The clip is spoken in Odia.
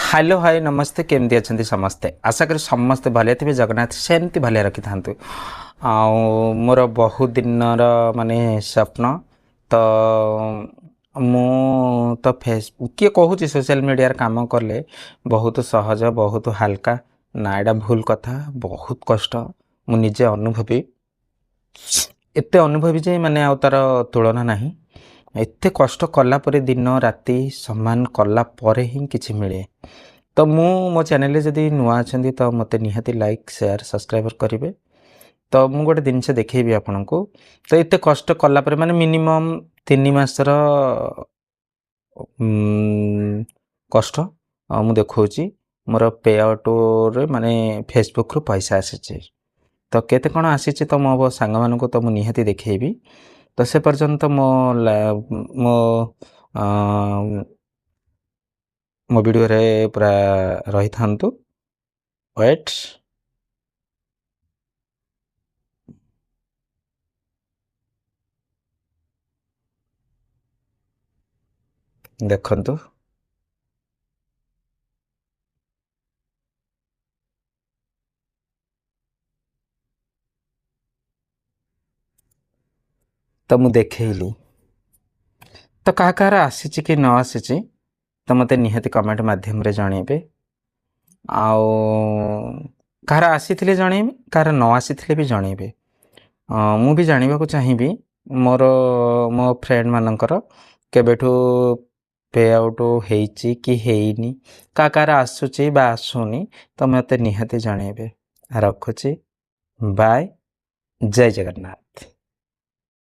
ହ୍ୟାଲୋ, ହାଏ, ନମସ୍ତେ। କେମିତି ଅଛନ୍ତି ସମସ୍ତେ? ଆଶା କরি ସମସ୍ତେ ଭଲରେ ଥିବେ। ଜଗନ୍ନାଥ ସେମିତି ଭଲରେ ରଖିଥାନ୍ତୁ। ଆଉ ମୋର ବହୁତ ଦିନର ମାନେ ସ୍ୱପ୍ନ। ତ ମୁଁ ତ ଫେସ୍ କିଏ କହୁଛି ସୋସିଆଲ ମିଡ଼ିଆରେ କାମ କଲେ ବହୁତ ସହଜ, ବହୁତ ହାଲକା। ନା, ଏଇଟା ଭୁଲ କଥା, ବହୁତ କଷ୍ଟ। ମୁଁ ନିଜେ ଅନୁଭବି, ଏତେ ଅନୁଭବି ଯେ ମାନେ ଆଉ ତା'ର ତୁଳନା ନାହିଁ। ଏତେ କଷ୍ଟ କଲା ପରେ, ଦିନ ରାତି ସମାନ କଲା ପରେ ହିଁ କିଛି ମିଳେ। ତ ମୁଁ ମୋ ଚ୍ୟାନେଲରେ ଯଦି ନୂଆ ଅଛନ୍ତି, ତ ମୋତେ ନିହାତି ଲାଇକ୍, ସେୟାର, ସବସ୍କ୍ରାଇବର କରିବେ। ତ ମୁଁ ଗୋଟେ ଜିନିଷ ଦେଖେଇବି ଆପଣଙ୍କୁ। ତ ଏତେ କଷ୍ଟ କଲା ପରେ, ମାନେ ମିନିମମ୍ 3 ମାସର କଷ୍ଟ ମୁଁ ଦେଖାଉଛି। ମୋର ପେ ଆଉଟ୍ରେ ମାନେ ଫେସବୁକ୍ରୁ ପଇସା ଆସିଛି। ତ କେତେ କ'ଣ ଆସିଛି, ତ ମୋ ସାଙ୍ଗମାନଙ୍କୁ ତ ମୁଁ ନିହାତି ଦେଖେଇବି। ତ ସେ ପର୍ଯ୍ୟନ୍ତ ମୋ ମୋ ମୋ ଭିଡ଼ିଓରେ ପୁରା ରହିଥାନ୍ତୁ। ୱେଟ୍, ଦେଖନ୍ତୁ। ତ ମୁଁ ଦେଖେଇଲି। ତ କାହା କାହାର ଆସିଛି କି ନ ଆସିଛି, ତ ମୋତେ ନିହାତି କମେଣ୍ଟ ମାଧ୍ୟମରେ ଜଣେଇବେ। ଆଉ କାହାର ଆସିଥିଲେ ଜଣେଇବେ, କାହାର ନ ଆସିଥିଲେ ବି ଜଣେଇବେ। ମୁଁ ବି ଜାଣିବାକୁ ଚାହିଁବି ମୋର ମୋ ଫ୍ରେଣ୍ଡମାନଙ୍କର କେବେଠୁ ପେ ଆଉଟ୍ ହେଇଛି କି ହେଇନି, କାହା କାହାର ଆସୁଛି ବା ଆସୁନି, ତ ମୋତେ ନିହାତି ଜଣେଇବେ। ରଖୁଛି, ବାଏ, ଜୟ ଜଗନ୍ନାଥ।